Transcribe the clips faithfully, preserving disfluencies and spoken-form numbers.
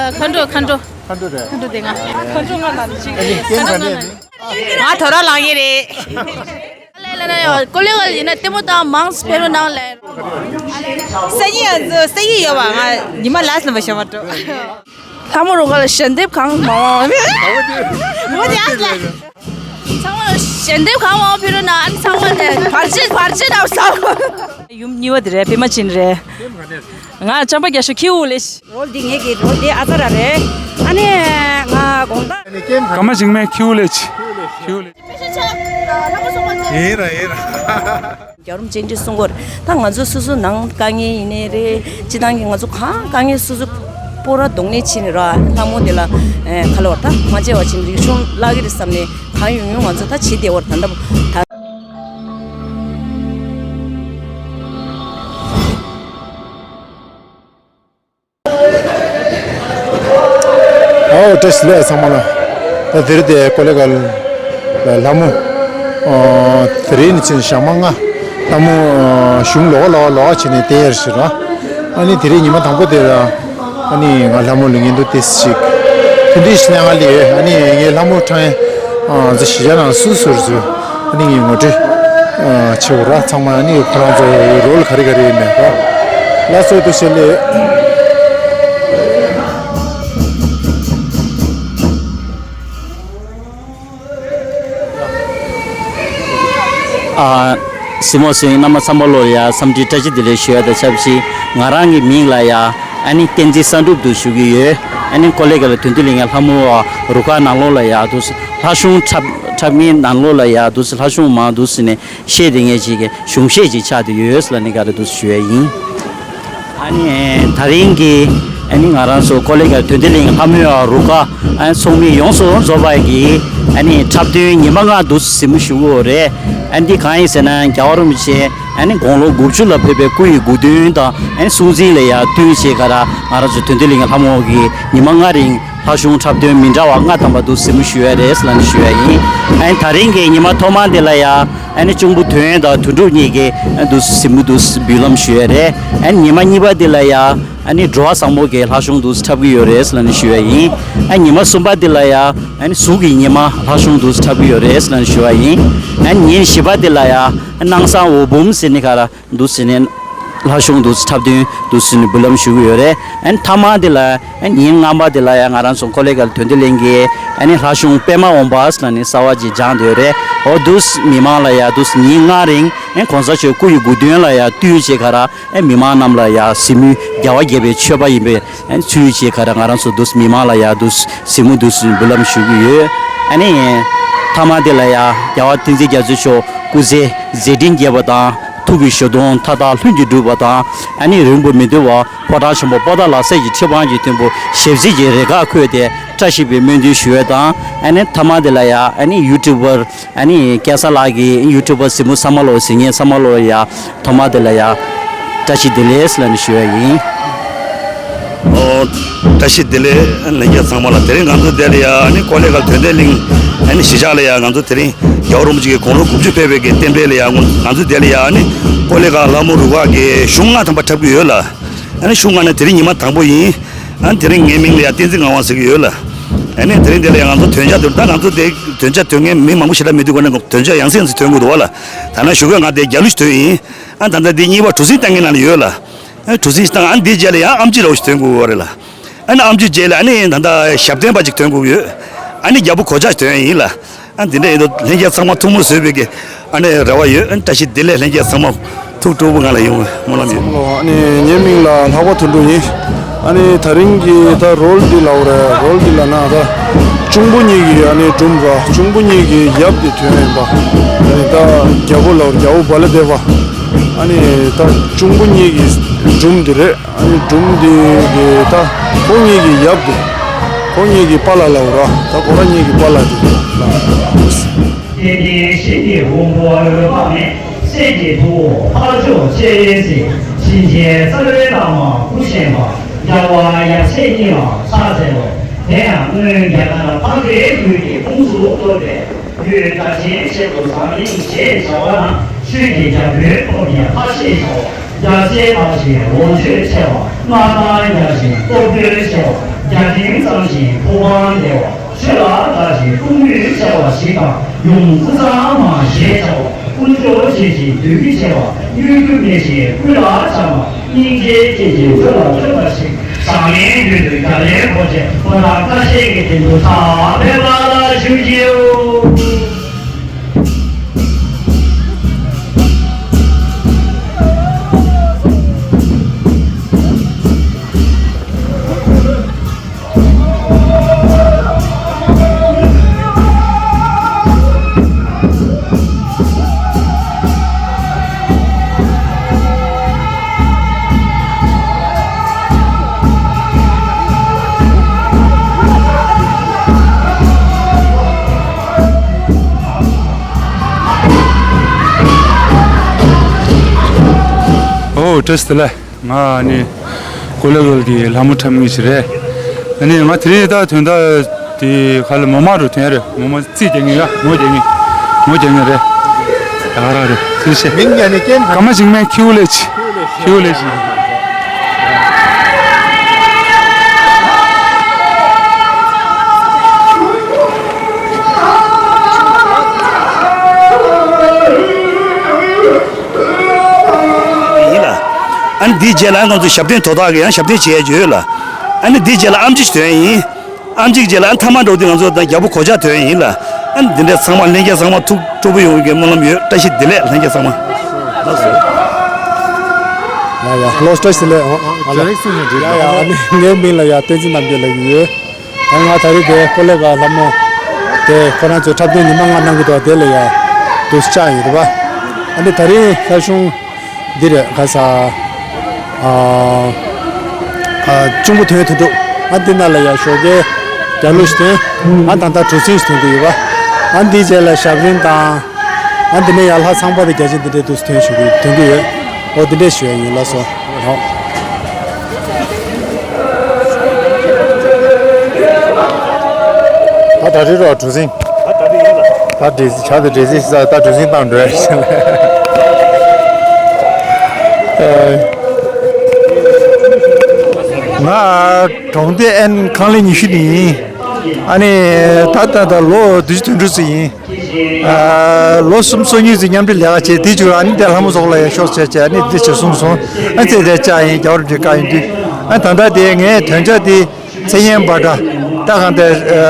མཁའ་འགྲོ། མཁའ་འགྲོ། མཁའ་འགྲོ་རེད། མཁའ་འགྲོ་དེ་ང་། མཁའ་འགྲོ་ང་ན་ཅིག་ཨ་ནི་རྐྱེན་ག་ནས། ང་ཐོ་ར་ལངས་ཡས་རེད། ལ་ལ་ལ་ཡ་ཀོ་ལེ་ག་ཡིན་ན་ལྟད་མོ་དང་མང་སྤེ་རོ་ནང་ལ། སེ་ཡི་ཡ་ཟོ་སེ་ཡི་ཡོད་བ། ང་ཉི་མ་ལ་སི་ལ་བ་ཤ་མ་ཏོ། ལྷ་མོ་རུ་ག་ལ་ཞལ་འདེབས་གང་མང་བ། མོ་ཡ་ལ། ཚང་མ་ཞལ་འདེབས་གང་མང་བ་ཕི་རོ་ན་ཨན་ཚང་མ་ནས་བར་ཆད་བར་ཆད་དང་བསམ། ཡུམ་གཉིས་པ་དེ་རེད། པད་མ་ཅན་རེད། ང་ཅམ་པ་རྒྱ་ཤོ་ཁྱེའུ་ལེ་ཤི། རོལ་འདི་ངེད་ཀྱི་རོལ་འདི་ཨ་ཙ་ར་རེད། ཨ་ནི་ང་དགོང་དག་ག་མ་ཞིག་མེད་ཁྱེའུ་ལེ་ཤི། ཁྱེའུ་ལེ་ཤི། ཡེ་ར་ཡེ་ར། རྒྱལ་བ་རིན་པོ་ཆེ་གསུང་གོ་རེད། ད་ང་ཚོ་སོ་སོ་ནང་དཀའ་ངལ་ཡིན་ནའི་རེད། སྤྱི་བཏང་གི་ང་ཚོ་གང་དཀའ་ངལ་སོ་སོ་སྤོ་ར་གདོང་ནས་ཕྱིན་ནས་ར་ལྷ་མོ་དེ་ལ་ཁ་ལོ་བ་ད་མ་བྱས་པ་ཕྱིན་རིག་གཞུང་བརླག་གི་རེད་བསམ་ནས་གང་ཡོང་ཡོང་ང་ཚོ་ད་བྱེད་བདེ་བར་ད་ལྟ་བུ་ད། ཨའོ་བཀྲ་ཤིས་བདེ་ལེགས་ཚང་མ་ལ། ད་དེ་རིང་དེ་ཀོ་ལེ་གལ་ལ་ལྷ་མོ། ཨོ་དེ་རིང་ནི་ཕྱིན་ཞག་མ་ལྔ་ལྷ་མོ་ཨོ་གཞུང་ལོག་ལོག་ལོག་བྱས་ནས་བསྟན་ཡར་ཞུ་ར། ཨ་ནི་དེ་རིང་ཉི་མ་དང་པོ་དེ་ལ་ཨ་ནི་ང་ལྷ་མོ་ལ་ངན་དུ་ཏེ་ཞིག་ཐུན་ཏེ་ཞིག་གནང་ང་ལས་ཡོད། ཨ་ནི་ངའི་ལྷ་མོ་ཁྲང་ཨ་ཚོ་གཞིས་ཆགས་ནང་སུ་སུར་ཚུ། ཨ་ནི་ངས་ངོ་སྤྲོད་ཨ་བྱེད་དགོས་ར། ཚང་མ་ཨ་ནི་ཁོ་རང་ཚོ་རོལ་ག་རེ་ག་རེ་ཡོད་མེད་ར། ལགས་སོ། ཐུགས་རྗེ་ཆེ་ལེ། ཨ་སྲིད་མོ་སྲིད་རྣམ་པ་ཚང་མ་ལོ་ཡ་འཚམས་འདྲི་བཀྲ་ཤིས་བདེ་ལེགས་ཞུ་ཡ་དང་ཆབས་ཅིག་ང་རང་གི་མིང་ལ་ཡ་ཨ་ནི་བསྟན་འཛིན་བསམ་གྲུབ་འདུག་ཞུ་གི་ཡོད། ཨ་ནི་ཀོ་ལེ་གལ་ལ་དོན་དུ་ལས་ངན་ལྷ་མོ་རུ་ཁག་ནང་ལོགས་ལ་ཡ་འདུག་ལྷ་གཞུང་འཁྲབ་འཁྲབ་མཁན་ནང་ལོགས་ལ་ཡ་འདུག་ལྷ་གཞུང་མང་འདུག་ཟེར་ནས་བཤད་དེ་ངས་ཅིག་གི་གཞུང་བཤད་ཅིག་ཆགས་བསྡད་ཡོད་ལ་ནི་ག་རེ་འདུག་ཞུ་ཡ་ཡིན། ཨ་ནི་ད་རིང་གི་ཨ་ནི་ང་རང་ཚོ་ཀོ་ལེ་གལ་དོན་དུ་ལས་ངན་ལྷ་མོའི་རུ་ཁག་ཨ་ནི་ཚོགས་མི་ཡོངས་སུ་རྫོགས་པ་གི་ཨ་ནི་འཁྲབ་སྟོན་ཉི་མ་ལྔ་འདུག་གཟིགས་མོ་ཞུ་གི་ཡོད་རེད། ཨ་ནི་འདི་གང་ཡིན་ཟེར་ན་རྒྱལ་བ་རིན་པོ་ཆེ་ཨ་ནི་དགུང་ལོ་དགུ་བཅུ་ལ་ཕེབས་པའི་སྐུ་ཡི་དགུང་སྟོན་དང་ཨ་ནི་སྲུང་བརྩི་ལ་ཡ་བསྟུན་བྱས་ག་ར་ང་རང་ཚོ་དོན་དུ་ལས་ངན་ལྷ་མོ་གི་ཉི་མ་ལྔ་རིང་ལྷ་གཞུང་འཁྲབ་སྟོན་མི་འདྲ་བ་ལྔ་ཐམ་པ་འདུག་གཟིགས་མོ་ཞུ་ཡ་རེད་ལ་ནི་ཞུ་ཡ་ཡིན། ཨ་ནི་ད་རིང་གི་ཉི་མ་ཐོག་མ་འདི་ལ་ཡ་ཨ་ནི་གཅུང་པོ་དོན་དང་དོན་གྲུབ་གཉིས་ཀྱིས་འདུག་གཟིགས་མོ་འདུག་འབུལ་ལམ་ཞུ་ཡ་རེད། ཨ་ནི་ཉི་མ་གཉིས་པ་འདི་ལ་ཡ་ཨ་ནི་འགྲོ་བ་བཟང་མོ་གི་ལྷ་གཞུང་འདུག་འཁྲབ་ཀྱི་ཡོད་རེད་ལ་ནི་ཞུ་ཡ་ཡིན། ཨ་ཉི་མ་གསུམ་པ་འདི་ལ་ཡ་ཨ་ནི་གཟུགས་ཀྱི་ཉི་མ་ལྷ་གཞུང་འདུག་འཁྲབ་ཀྱི་ཡོད་རེད་ལ་ནི་ཞུ་ཡ་ཡིན། ཨ་ཉིན་བཞི་པ་འདི་ལ་ཡ་སྣང་བཟང་འོད་འབུམ་ཟེར་ནི་ག་ར་འདུག་ཟེར་ནས་ལྷ་གཞུང་འདུག་འཁྲབ་སྟོན་འདུག་ཟེར་ནས་འབུལ་ལམ་ཞུ་གི་ཡོད་རེད། ཨ་ནི་མཐའ་མ་དེ་ལ་ཨ་ཉིན་ལྔ་པ་དེ་ལ་ཡང་ང་རང་ཚོ་ཀོ་ལེ་གལ་དོན་དུ་ལེན་གྱི་ཨ་ནི་ལྷ་གཞུང་པད་མ་འོད་འབར་ལ་ནི་གསར་བ་ཅིག་སྦྱངས་བསྡད་ཡོད་རེད། འོ་འདུག་མི་མང་ལ་ཡང་འདུག་ཉིན་ལྔ་རིང་ཨ་གོང་ས་མཆོག་སྐུ་ཡི་དགུང་སྟོན་ལ་ཡང་བསྟུན་བྱས་ག་ར་ཨ་མི་མང་རྣམས་ལ་ཡང་གཟིགས་མོའི་རྒྱལ་བ་དགྱེས་པའི་མཆོད་པ་ཡིན་པས། ཨ་ནི་ཚུལ་བཞིན་ག་ར་ང་རང་ཚོ་འདུག་མི་མང་ལ་ཡ་འདུག་གཟིགས་མོ་འདུག་འབུལ་ལམ་ཞུ་གི་ཡོད། ཨ་ནི་མཐའ་མ་དེ་ལ་ཡ་རྒྱལ་བ་བསྟན་འཛིན་རྒྱ་མཚོ་མཆོག་སྐུ་ཚེ་མཛད་འཕྲིན་རྒྱས་པ་དང་ཐུགས་ཀྱི་བཞེད་དོན་མཐའ་དག་ལྷུན་གྱིས་གྲུབ་པ་དང་ཨ་ནི་རིང་པོ་མི་ཐུང་བ་ཕོ་བྲང་ཆེན་པོ་པོ་ཏཱ་ལ་སྲས་ཀྱི་ཁྲི་འཕང་གི་མཐོན་པོ་ཞབས་བསིལ་གྱི་རེ་འགའ་འཁོད་དེ་བཀྲ་ཤིས་པའི་སྨོན་འདུན་ཞུ་ཡ་དང་ཨ་ནི་མཐའ་མ་དེ་ལ་ཡ་ཨ་ནི་ཡུ་ཊུབ་པར་ཨ་ནི་སྐལ་བཟང་ལགས་ཀྱི་ཡུ་ཊུབ་པར་གཟིགས་མོ་ཚང་མ་ལོ་གཟིགས་མཁན་ཚང་མ་ལོ་ཡ། ཐོག་མ་དེ་ལ་ཡ་བཀྲ་ཤིས་བདེ་ལེགས་ལ་ནི་ཞུ་ཡ་ཡིན། ཨོ། བཀྲ་ཤིས་བདེ་ལེགས་ལྷན་རྒྱས་ཚང་མ་ལ། དེ་རིང་ང་ཚོ་དེ་ལ་ཡ་ཨ་ནི་ཀོ་ལེ་གལ་དོན་ལྡན་གླིང་ཨ་ནི་གཞིས་ཆགས་ལ་ཡ་ང་ཚོ་དེ་རིང་རྒྱལ་བ་རིན་པོ་ཆེ་གི་དགུང་ལོ་དགུ་བཅུ་ཕེབས་པའི་གི་རྟེན་འབྲེལ་ལ་ཡ་ང་ཚོ་དེ་ལ་ཡ་ཨ་ནི་ཀོ་ལེ་གལ་ལྷ་མོ་རུ་ཁག་གི་གཞུང་ལྔ་ཐམ་པ་འཁྲབ་ཀྱི་ཡོད་ལ། ཨ་ནི་གཞུང་ལྔ་ནས་དེ་རིང་ཉི་མ་དང་པོ་ཡིན། ཨ་ནི་དེ་རིང་ངའི་མིང་ལ་ཡ་བསྟན་འཛིན་ངག་དབང་ཟེར་གྱི་ཡོད་ལ། ཨ་ནི་དེ་རིང་དེ་ལ་ཡ་ང་ཚོ་དོན་རྐྱང་དེ་ད་ང་ཚོ་དེ་དོན་རྐྱང་དོན་མཁན་མི་མང་པོ་ཞེ་དྲག་མི་འདུག་གོ་ནས་དོན་རྐྱང་ཡང་སེ་ཡང་སེ་དོན་དགོས་འདུག་བ་ལ། ད་ནང་ཞུ་གི་ང་དེ་རྒྱ་ལུགས་ཤིག་དོན་ཡིན། ཨ་ད་ལྟ་འདི་གཉིས་པ་གྲུ་གཟིངས་བཏང་མཁན་ནང་ལ་ཡོད་ལ། ཨ་གྲུ་གཟིངས་བཏང་ཨ་འདི་རྗེས་ལ་ཡང་ཨམ་ཆི་རོགས་ཤིག་དོན་དགོས་བ་རེད་ལ། ཨ་ནི་ཨམ་ཆི་རྗེས་ལ་ཨ་ནི་ད་ལྟ་ཞབས་བརྟན་པ་ཅིག་དོན་དགོས་ཡོད། ཨ་ནི་རྒྱལ་པོ་གོ་ཆ་ཞིག་དོན་ཡིན་ལ། ཨ་འདི་འདྲ་ཡིན་དུས་ལྷན་རྒྱས་ཚང་མ་ཐུགས་མོས་བཟོས་པའི་གི་ཨ་ནི་རེ་བ་ཡོད། ཨ་ནི་བཀྲ་ཤིས་བདེ་ལེགས། ལྷན་རྒྱས་ཚང་མ་ཐུགས་སྤྲོ་པོ་ངང་ལ་ཡོང་བའི་སྨོན་ལམ་ཡོད། ཨ་ནི་ངའི་མིང་ལ་ལྷག་པ་དོན་གྲུབ་ཡིན། ཨ་ནི་ད་རིང་གི་ད་རོལ་འདི་ལབ་རེད། རོལ་འདི་ལབ་ན་ད་གཅུང་པོ་གཉིས་ཀྱི་ཨ་ནི་སྒྲུང་ར། གཅུང་པོ་གཉིས་ཀྱི་ཡབ་དེ་དོན་ཡིན་པ། ཨ་ནི་ད་རྒྱལ་པོ་ལབ་རྒྱལ་པོ་བ་ལ་དེ་བ། ཨ་ནི་ད་གཅུང་པོ་གཉིས་ཀྱི་སྒྲུང་འདི་རེད། ཨ་ནི་སྒྲུང་འདི་གི་ད་ཁོ་གཉིས་ཀྱི་ཡབ་དེ། ཁོ་གཉིས་ཀྱི་པཱ་ལགས་ལབ་ར། ད་ཁོ་ར་གཉིས་ཀྱི་པཱ་ལགས་དེ་ལ། དེ་ནས་ཞི་བདེའི་དབང་པོ་འོད་དཔག་མེད། སྲས་ཀྱི་ཐུ་བོ་འཕགས་མཆོག་སྤྱན་རས་གཟིགས། གཤིན་རྗེ་རྩ་བའི་བླ་མ་སྐུ་བཞེངས་པ། རྒྱལ་བ་ཡབ་སྲས་གཉིས་ལ་ཕྱག་འཚལ་ལོ། དེ་ཡང་སྔོན་རྒྱ་གར་འཕགས་པའི་ཡུལ་གྱི་ཁོངས་སུ་གཏོགས་པའི་ཡུལ་སྒྲ་གཅན་ཞབས་ཏོག་འཛམ་གླིང་ཞེས་བྱ་བ་ན་ཆོས་ཀྱི་རྒྱལ་པོའི་ཐོག་ནས་ཕར་ཕྱིན་བྱ་བ། རྒྱ་ཆེ་དག་ཞིང་ལོངས་སྤྱོད་ཆེ་བ། མངའ་ཐང་རྒྱ་ཞིང་སྟོབས་འབྱོར་ཆེ་བ། རྒྱ་ཆེན་གཙང་ཞིང་ཕོ་བྲང་བདེ་བ། ཆོས་ལ་དགའ་ཞིང་སྤོང་ལུས་ཆེ་བ་ཞིག་དང་། ཡོངས་སུ་གཙང་མ་ཞེས་བྱ་བ། དཀོན་མཆོག་ཆེ་ཞིང་གདུལ་བྱ་ཆེ་བ། གཡོ་སྒྱུ་མེད་ཞིང་ཀུན་ལ་འཆམ་པ། སྙིང་རྗེ་ཅན་ཞིང་ཆོས་ལ་སྤྱོད་པ་ཞིག། བཟང་ངན་ཡུལ་དུ་རྒྱ་ལས་འཁོར་བཅས། དཔའ་རྟགས་བཀའ་བཞིན་གྱི་དོན་དུ་ཐར་པའི་བླ་ལ་བཞུགས་ཤིག། ཨོ། བཀྲ་ཤིས་བདེ་ལེགས། ང་ནི་ཀོ་ལེ་གལ་གྱི་ལྷ་མོ་འཁྲབ་མཁན་ཞིག་རེད། ཨ་ནི་ང་དེ་རིང་ད་དོན་དག་དེ་ག་ལ་མོ་མ་རུ་ཐོན་རེད། མོ་མ་རྩིས་རྒྱག་མཁན་ཡ། ངོ་རྒྱག་མཁན། ངོ་རྒྱག་མཁན་རེད། ད་ག་རང་རེད། ཚུལ་བཤད། མིང་རྒྱག་ནས་རྐྱེན་ག་མ་ཞིག་མེད། ཁྱེའུ་ལེ་ཆི། ཁྱེའུ་ལེ་ཆི། ཡིན་ལ། ཨ་ནི་འདིའི་རྗེས་ལ་ང་ཚོ་ཞབས་བརྟན་དོ་བདག་གི་ཡང་ཞབས་བརྟན་བྱེད་ཡ་ཡོད་ལ། ཨ་ནི་འདིའི་རྗེས་ལ་ཨེམ་ཆི་ཞིག་ཐོན་ཡིན། ཨེམ་ཆི་རྗེས་ལ་ཨ་ནི་ཐ་མག་འགྲོ་དུས་ང་ཚོ་ད་རྒྱལ་པོ་གོ་ཆ་ཐོན་ཡིན་ལ། ཨ་ནི་འདི་འདྲའི་ཚང་མ་ལྷན་རྒྱས་ཚང་མ་ཐུགས་སྤྲོ་པོ་ཡོང་གི་སྨོན་ལམ་ཡོད། བཀྲ་ཤིས་བདེ་ལེགས་ལྷན་རྒྱས་ཚང་མ། ལགས་སོ། ཡ་ཡ། ལོ་བཀྲ་ཤིས་བདེ་ལེགས། ཨོ། ཨ་ལེ། ཡ་ཡ། ཨ་ནི་ངའི་མིང་ལ་ཡ་བསྟན་འཛིན་རྣམ་རྒྱལ་ལབ་ཀྱི་ཡོད། ཨ་ང་ད་རེས་དེ་ཀོ་ལེ་གལ་ལྷ་མོ་དེ་ཁོ་རང་ཚོའི་འཁྲབ་སྟོན་ཉི་མ་ལྔ་གནང་གི་འདུག་དེ་ལ་ཡ་དུ་བཅར་ཡིན་རེད་པ། ཨ་ནི་ད་རེས་ཁ་བྱུང་འདི་རེད། ག་ས། ཨ་ཨ་གཅུང་པོ་ཐོན་ཐུབ་འདུག་ཨ་འདི་ནང་ལ་ཡ་ཞོགས་ཀའི་རྒྱ་ལོ་ཞིག་ཐོན། ཨ་ད་ལྟ་གྲུ་གཟིངས་ཤིག་ཐོན་གྱི་ཡོད་པ། ཨ་འདིའི་རྗེས་ལ་ཞབས་རིམ་དང་། ཨ་འདི་ནས་ཡ་ལྷ་ཚངས་པ་དང་བརྒྱ་བྱིན་འདི་འདྲའི་དུས་སུ་ཐོན་ཞུ་གི་ཐོན་གྱི་ཡོད། ཨོ་འདི་འདྲས་ཞུ་ཡ་ཡིན། ལགས་སོ། ཨོ། ད་ད་རེས་རོགས་གྲུ་གཟིངས། ད་ད་རེས་ཡིན་ལ། ད་འདྲེ་ཆ་དང་འདྲེ་སྲིད་ས་ད་གྲུ་གཟིངས་བཏང་འགྲོ་ཡ་ཞིག་ལ། ང་གྲོང་སྡེ་ཨན་ཁང་ལེ་ཉི་ཤུ་ནས་ཡིན། ཨ་ནི་ད་ད་ད་ལོ་བདུན་ཅུ་དོན་དྲུག་ཙམ་ཡིན། ཨ་ལོ་གསུམ་སོ་གཉིས་ཙམ་མཉམ་འབྲེལ་ལས་ཀ་བྱས། དེ་རྗེས་ཨ་ནི་དེ་ལྷ་མོ་ཚོགས་ལ་ཡང་ཤོག་བྱས་བྱས། ཨ་ནི་དེ་བྱས་གསུངས་སོང་། ཨ་ཙེ་དེ་བཅར་ཡིན། རྒྱ་བོར་འདྲི་བཀའ་ཡིན་དུས། ཨ་ད་ལྟ་དེ་ངའི་དོན་བྱ་དེ་མཚན་སྙན་བྷ་དྲ། ད་གང་དེ་ཨ་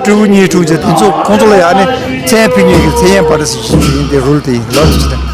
སྤྲུལ་སྐུ་གཉིས་འཁྲུངས་བྱས་དེ་ཚོ་ཁོང་ཚོ་ལ་ཡང་ནི་མཚན་ཕུལ་མཁན་གྱི་མཚན་སྙན་བྷ་དྲ་ཟེར་ཞིག་ཡིན། དེ་རུལ་དེ་ཡིན། ལོ་དེ་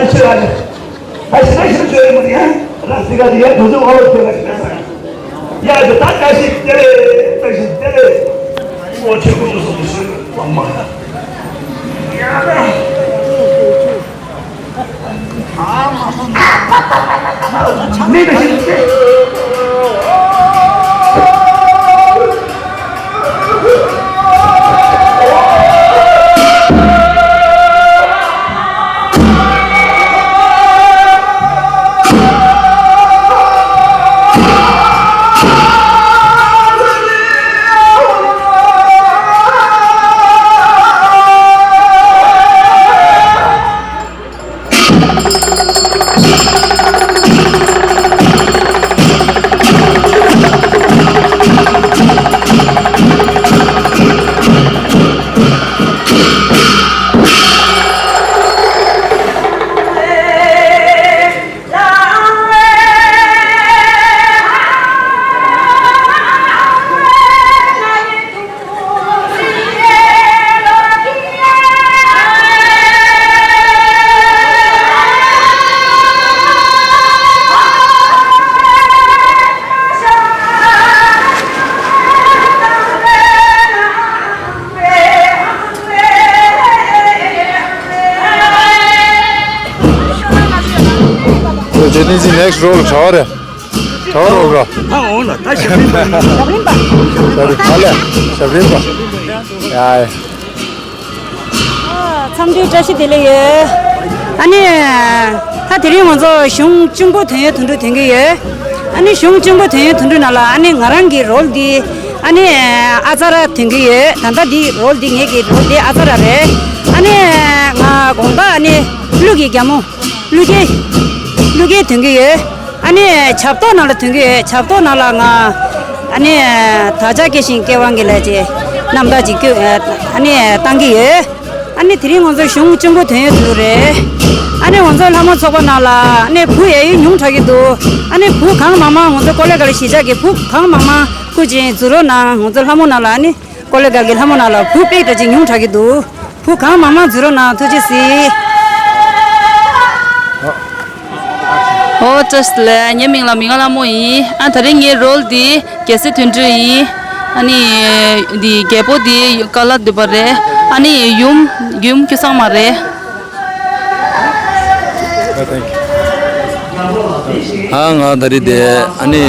ཚོ་དེ། ད་ཞིག་ད་ཞིག་བརྗོད་ཡོད་མ་རེད། ཡ་རང་སྲིད་ག་དེ་ཡ་དུས་ཚོད་ཨོ་ལོ་ཐོན་པ་ཞིག་ཡ་ད་བཀྲ་ཤིས་བདེ་ལེགས། བཀྲ་ཤིས་བདེ་ལེགས། ཨོ་ཆོས་སྐུ་ཚོ་སོང་ཞིག་བ་མ་ཡ་ད། མེད་པ་ཞིག་སྟེ། དེ་ནི་ཅི་next role གྲྭ་བ་རེད། གྲྭ་བ་རོལ་ར། ཨ་འོང་ལ་ད་ཞབས་རིམ་པ། ཞབས་རིམ་པ། ཞབས་རིམ་པ། ཨ་ལས། ཞབས་རིམ་པ། ཡ་ཡ། ཨ་འཚམས་འདྲི་བཀྲ་ཤིས་བདེ་ལེགས་ཡོད། ཨ་ནི། ད་དེ་རིང་ང་ཚོ་གཞུང་གཅུང་པོ་དོན་ཡོད་དོན་གྲུབ་ཐོན་གྱི་ཡོད། ཨ་ནི་གཞུང་གཅུང་པོ་དོན་ཡོད་དོན་གྲུབ་ནང་ལ་ཨ་ནི་ང་རང་གི་role་འདི་ཨ་ནི་ཨ་ཙ་ར་ཐོན་གྱི་ཡོད། ད་ལྟ་འདི་role་འདི་ངེད་ཀྱི་role་འདི་ཨ་ཙ་ར་རེད། ཨ་ནི་ང་དགོང་དག་ཨ་ནི་ཀླུ་གི་རྒྱལ་མོ། ཀླུ་རྒྱལ། ཀླུ་རྒྱལ་ཐོན་གྱི་ཡོད། ཨ་ནི་ཆབ་ཏོག་ནང་ལ་ཐོན་གྱི་ཡོད། ཆབ་ཏོག་ནང་ལ་ང་ཨ་ནི་དར་ཆ་སྐྱེད་བཞིན་སྐྱེ་དབང་གི་ལས་ཀྱི་རྣམ་ཐར་ཅིག་བསྐྱོད་ཨ་ནི་བཏང་གི་ཡོད། ཨ་ནི་དེ་རིང་ང་ཚོ་གཞུང་གཅུང་པོ་ཐོན་ཡོད་དོན་གྲུབ་རེད། ཨ་ནི་ང་ཚོ་ལྷ་མོ་ཚོགས་པ་ནང་ལ་ཨ་ནི་བུ་ཡ་ཡུལ་ཉུང་དྲགས་ཀྱི་འདུག་ཨ་ནི་བུ་གང་མང་མང་ང་ཚོ་ཀོ་ལེ་ག་ལ་གཞིས་ཆགས་ཀྱི་བུ་གང་མང་མང་སྐུ་མཁྱེན་འཛུལ་རོགས་གནང་། ང་ཚོ་ལྷ་མོ་ནང་ལ་ཨ་ནི། ཀོ་ལེ་ག་གི་ལྷ་མོ་ནང་ལ་བུ་དཔེ་འདྲ་ཅིག་ཉུང་དྲགས་ཀྱི་འདུག་བུ་གང་མང་མང་འཛུལ་རོགས་གནང་། ཐུགས་རྗེ་གཟིགས། ཨོ་བཀྲ་ཤིས་བདེ་ལེགས། ངའི་མིང་ལ་མི་ང་ལྷ་མོ་ཡིན། ཨ་ད་རེས་ངའི་role་འདི་རྒྱལ་སྲས་དོན་གྲུབ་ཡིན། ཨ་ནི་འདི་རྒྱལ་པོ་འདི་ཀ་ལ་འདུས་པ་རེད། ཨ་ནི་ཡུམ་ཡུམ་ཁྱུ་ཚང་མ་རེད། ཨ་ང་ད་རེས་དེ་ཨ་ནི།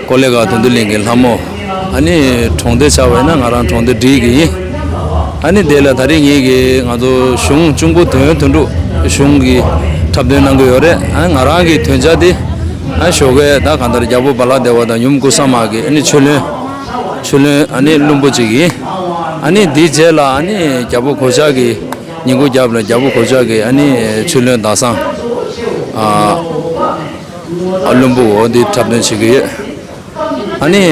ཀོ་ལེ་ག་དོན་གྲུབ་གླིང་གི་ལྷ་མོ། ཨ་ནི་གྲོང་སྡེ་ཆགས་པ་ཡིན་ན་ང་རང་གྲོང་སྡེ་སྒྲིག་གི་ཡིན། ཨ་ནི་དེ་ལ་ད་རེས་ངེད་ཀྱི་ང་ཚོ་གཞུང་གཅུང་པོ་དོན་དོན་གྲུབ་གཞུང་གི་འཁྲབ་སྟོན་གནང་གི་ཡོད་རེད། ཨ་ང་རང་གི་དོན་བྱ་དེ་ཨ་ཞོགས་ཀས་ད་གང་ལྟར་རྒྱལ་པོ་བ་ལྷ་བདེ་བ་དང་ཡུམ་ཀུ་ས་མ་གི་ཨ་ནི་ཆོས་བློན། ཆོས་བློན་ཨ་ནི་བློན་པོ་གཅིག་ཡིན། ཨ་ནི་དེའི་རྗེས་ལ་ཨ་ནི་རྒྱལ་པོ་གོ་ཆ་གི་ཉིན་གུང་རྒྱབ་ལ་རྒྱལ་པོ་གོ་ཆ་གི་ཨ་ནི་ཆོས་བློན་ཟླ་བཟང་། ཨ། ཨ་བློན་པོ་འོ་འདི་འཁྲབ་སྟོན་བྱེད་ཀྱི་ཡོད། ཨ་ནི་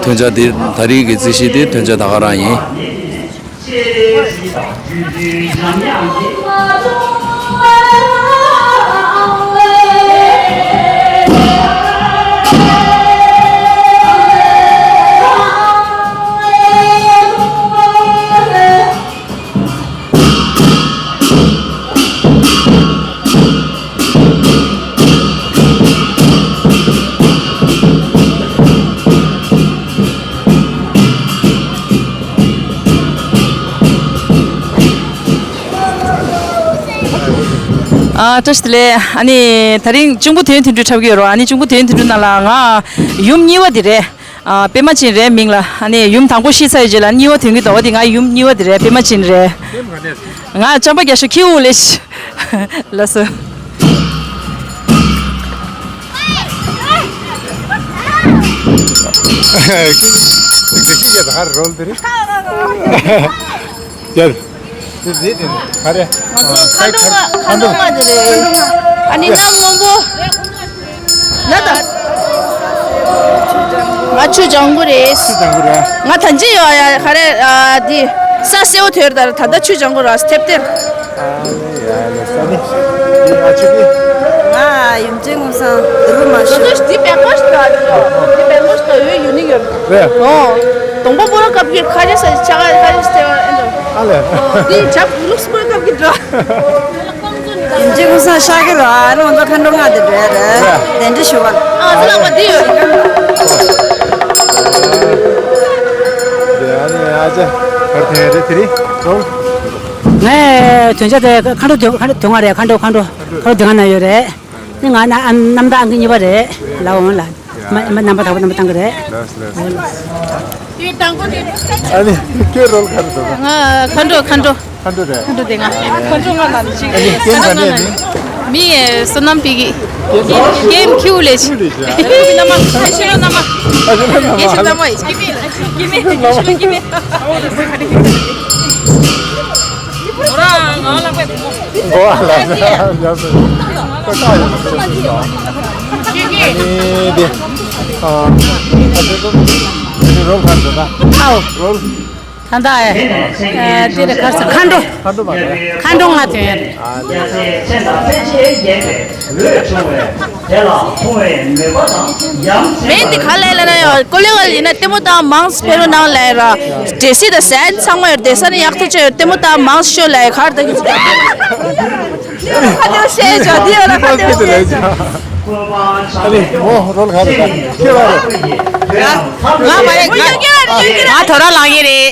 དོན་བྱ་འདི་ད་རེས་ཀྱི་རྩིས་གཞི་འདི་དོན་བྱ་ད་ག་རང་ཡིན། ཨ་བཀྲ་ཤིས་བདེ་ལེགས། ཨ་ནི་ད་རིང་གཅུང་པོ་དོན་དོན་གྲུབ་འཁྲབ་ཀྱི་ཡོད་རོ། ཨ་ནི་གཅུང་པོ་དོན་དོན་གྲུབ་ནང་ལ་ང་ཡུམ་གཉིས་པ་དེ་རེད། ཨ་པད་མ་ཅན་རེད་མིང་ལ། ཨ་ནི་ཡུམ་དང་པོ་ཤི་ཚར་ཡོད་རྗེས་ལ་གཉིས་པ་དོན་གྱི་འདུག་འོ་དེ་ང་ཡུམ་གཉིས་པ་དེ་རེད། པད་མ་ཅན་རེད། ང་བྱམས་པ་རྒྱ་ཤོག་ཁྱེའུ་ལེ་ཤི། ལགས་སོ། ཁྱེད་ཀྱི་ད་ཧར་རོལ་དེ་རེད། ཡར། དེ་དེ་དེ་ག་རེ། ང་ཚོ་མཁའ་འགྲོ་མ་མཁའ་འགྲོ་མ་དེ་རེད། ཨ་ནི་གནམ་སྔོན་པོ། ན་ད། ང་ཆུ་ལྗང་གུ་རེད། ཆུ་ལྗང་གུ་རེད། ང་ད་ཅི་ཡོད་ཡ་ག་རེ་ཨ་དེ། ས་སེར་པོ་དེར་ད་ད་ལྟ་ཆུ་ལྗང་གུ་ར་ཐེབས་ཐེབས། ཨ་ནི་ཡ་ལེ་ས་ནི། དེ་ཨ་ཆུ་གི། ང་ཡུམ་ཆེན་ངོ་སང་རུ་མ་ང་ཤོད། ཚོ་འདི་བེང་ཀོག་ཞིག་འདུག་འདི་བེང་ཀོག་ཞིག་འདུག་འོ་ཡུ་ནི་ཡོད། རེད། ཨོ། གདོང་པ་སྤོ་ལོ་སྐབས་ཀྱི་ཁ་ཆེ་ས་ཆ་ག་ཁ་ཆེ་ས་ཨེ་འདུག་ཨ་ལེ། ཨོ་འདི་ཇབ་ལུགས་སྤོ་ལོ་སྐབས་ཀྱི་འགྲོ། ཡུམ་ཆེན་ངོ་སང་ཤ་གི་རོ་ཨ་ནི་ང་ཚོ་མཁའ་འགྲོ་ལྔ་དེ་འགྲོ་ཡ་རེད། རེད། གདན་འདྲེན་ཞུ་བ། ཨ་ཚོ་ལག་པ་འདི་ཡོད། དེ་ཨ་ནི་ཨ་ཅེ་གར་ཐེ་རེ་ཐེ་རི་ཚོ། ངས་དོན་བྱ་དེ་མཁའ་འགྲོ་དོན་མཁའ་འགྲོ་དོན་ལྔ་རེད། མཁའ་འགྲོ་མཁའ་འགྲོ་མཁའ་འགྲོ་དོན་ལྔ་ན་ཡོད་རེད། ནི་ང་ན་ཨ་རྣམ་དག་ཨང་ཀི་གཉིས་པ་རེད། ལའོ་ལ་མ་མ་རྣམ་པ་དག་པོ་རྣམ་པ་བཏང་གི་རེད། ལགས་སོ་ལགས་སོ། ཨ་ནི་ཁྱོད་རོལ་ག་རེ་འདུག་ང་མཁའ་འགྲོ་མཁའ་འགྲོ། མཁའ་འགྲོ་རེད། མཁའ་འགྲོ་དེ་ང་མཁའ་འགྲོ་ང་ལ་ཅིག་ཨ་ནི་རྐྱེན་ག་ནས་ནི། མི་ཡི་བསོད་ནམས་པའི་གི་རྐྱེན་ཁྱིའུ་ལས་ཅི། ཁྱིའུ་ལས་ཅི། ཨ་ནི་ཤི་ལོ་ན་མ། ཨ་ནི་ཤི་ལོ་ན་མ། ཨ་ནི་ཤི་ལོ་ན་མ། ཨ་ནི་ཤི་ལོ་ན་མ། འགྲོ་ར་ང་ལ་པའི་བུ་མོ། འགྲོ་བ་ལ་ཡ་ཡ་སོ། ད་ཀ་ཡོད་སོ། ཨ་ནི་དེ། ཨ་ཨ་ཟེར་གོ། ཨ་ནི་རོལ་ག་རེ་འདུག་ད། ཨའོ། རོལ། ད་ད་ཨེ། ཨེ་དེ་རེད་ག་རེ་ཟེར་མཁའ་འགྲོ། མཁའ་འགྲོ་མ་རེད། མཁའ་འགྲོ་ལྔ་དོན་ཡ་རེད། ཨ་ནི། དེ་ལ་མཐོང་བའི་མོས་པ་དང་ཡང་མེད་འདི་ག་ལས་ལ་ན་ཡང་ཀོ་ལེ་ག་ཡིན་ན་ལྟད་མོ་བལྟ་མང་སྤེ་རུ་ནང་ལ་ར། འགྲེལ་བཤད་དང་ཟས་ཚང་མ་ཡོད་བསྡད་ས་ནི་ཡག་ཐུག་ཆེ་ཡོད་ལྟད་མོ་བལྟ་མང་ཤོ་ལ་གར་ད་གི་ཁ་དེ་བཤད་ཆོག་འདི་ཡོད་ལ་ཁ་དེ་བཤད་ཆོག་ཨ་ནི་མོ་རོལ་ག་རེ་ད་ཁྱེད་ར་རེད། ང་མ་རེད། ང་ང་ཐོ་ར་ལངས་ཡེ་རེད།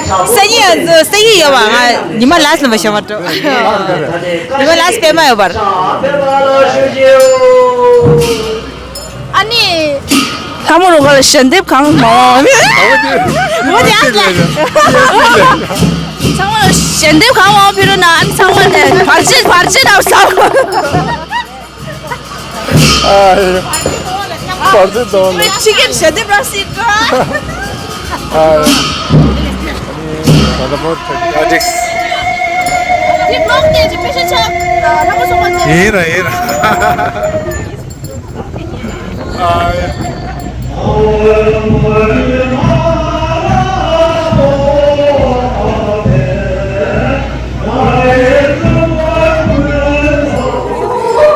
སང་ཉིན་ཡང་སང་ཉིན་ཡོད་པ། ང་ཉི་མ་ལ་སི་ལ་མ་ཤོར་མ་འགྲོ། ཉི་མ་ལ་སི་པད་མ་ཡོད་པར། ཨ་ནི། ལྷ་མོ་རུ་ཁ་ལ་ཞལ་འདེབས་གང་མང་བ། འོ་དེ་ཨ་ལ། ཚང་མ་ལ་ཞལ་འདེབས་གང་མང་བ་ཕུལ་རོགས་གནང་། ཨ་ནི་ཚང་མ་ནས་བར་ཆད་བར་ཆད་དང་བསམ། ཨ་ཡ། བར་ཆད་དང་ལ། ཕྱི་རྒྱལ་ཞལ་འདེབས་ར་སྲིད་འགྲོ། ཨ་ཡ། ད་ལྟ་བོར་ཐོན་ཡ་འགྲིག་དེ་ཀློག་དེ་ཅི་ཕེ་ཤ་ཆག་ལྷ་མོ་སོང་བ་ཚོ། ཡིན་ར་ཡིན་ར།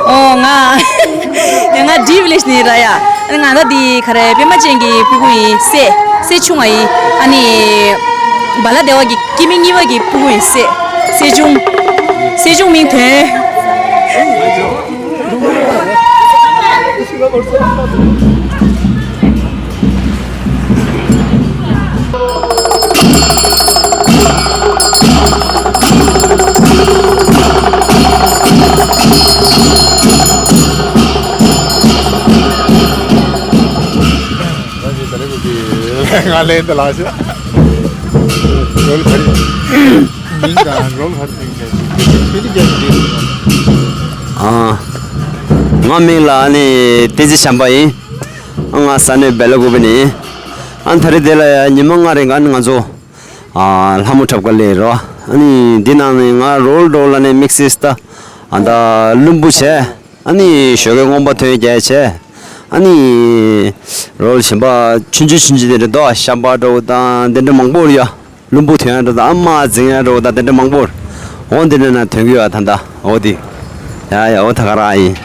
ཨོ་ང་ང་ཌི་བི་ལེ་ཇི་ནས་ར་ཡ། ང་ད་འདི་ག་རེ་པད་མ་ཅན་གྱི་སྤུ་གུ་ཡིན། སྲས་སྲས་ཆུང་བ་ཡིན། ཨ་ནི་བ་ལ་དེ་བ་གི་སྐྱེ་དམན་གཉིས་པ་གི་སྤུ་གུ་ཡིན། སྲས་སྲས་ཆུང་། སྲས་ཆུང་མིང་དོན། ང་ལས་དེ་ལ་ཤི། རོལ་ཕ་རི། མིང་དང་རོལ་ཕ་རི་མིང་དེ། ཨ། ང་མིང་ལ་ཨ་ནི་བསྟན་འཛིན་བྱམས་པ་ཡིན། ཨ་ང་ས་གནས་སྦེ་ལ་ཀུ་པེ་ནས་ཡིན། ཨ་ད་རེས་དེ་ལ་ཡ་ཉི་མ་ལྔ་རིང་ཨ་ནི་ང་ཚོ་ཨ་ལྷ་མོ་འཁྲབ་ག་སླེབས་རོ། ཨ་ནི་འདི་ནང་ནས་ང་རོལ་འགྲོ་ལ་ནས་དམིགས་བསལ་ད་ཨ་ད་བླུན་པོ་བྱས། ཨ་ནི་ཞོགས་ཀའི་རྔོན་པ་ཐོན་རྒྱག་བྱས། ཨ་ནི་རོལ་གཞན་པ་ཆུང་ཆུང་ཆུང་ཆུང་དེ་འདྲ་འདུག་ཤམ་པ་འདྲ་བོ་དང་དེ་འདྲ་མང་པོ་རེད་ཡ། བླུན་པོ་ཐོན་ཡ་འདྲ་དང་ཨ་མ་འཛིང་ཡ་འདྲ་བོ་དང་དེ་འདྲ་མང་པོ་རེད། འོ་འདི་འདྲ་ན་ཐོན་གི་ཡོད་ད་ལྟ། འོ་དེ། ཡ་ཡ་འོ་ད་ག་རང་ཡིན།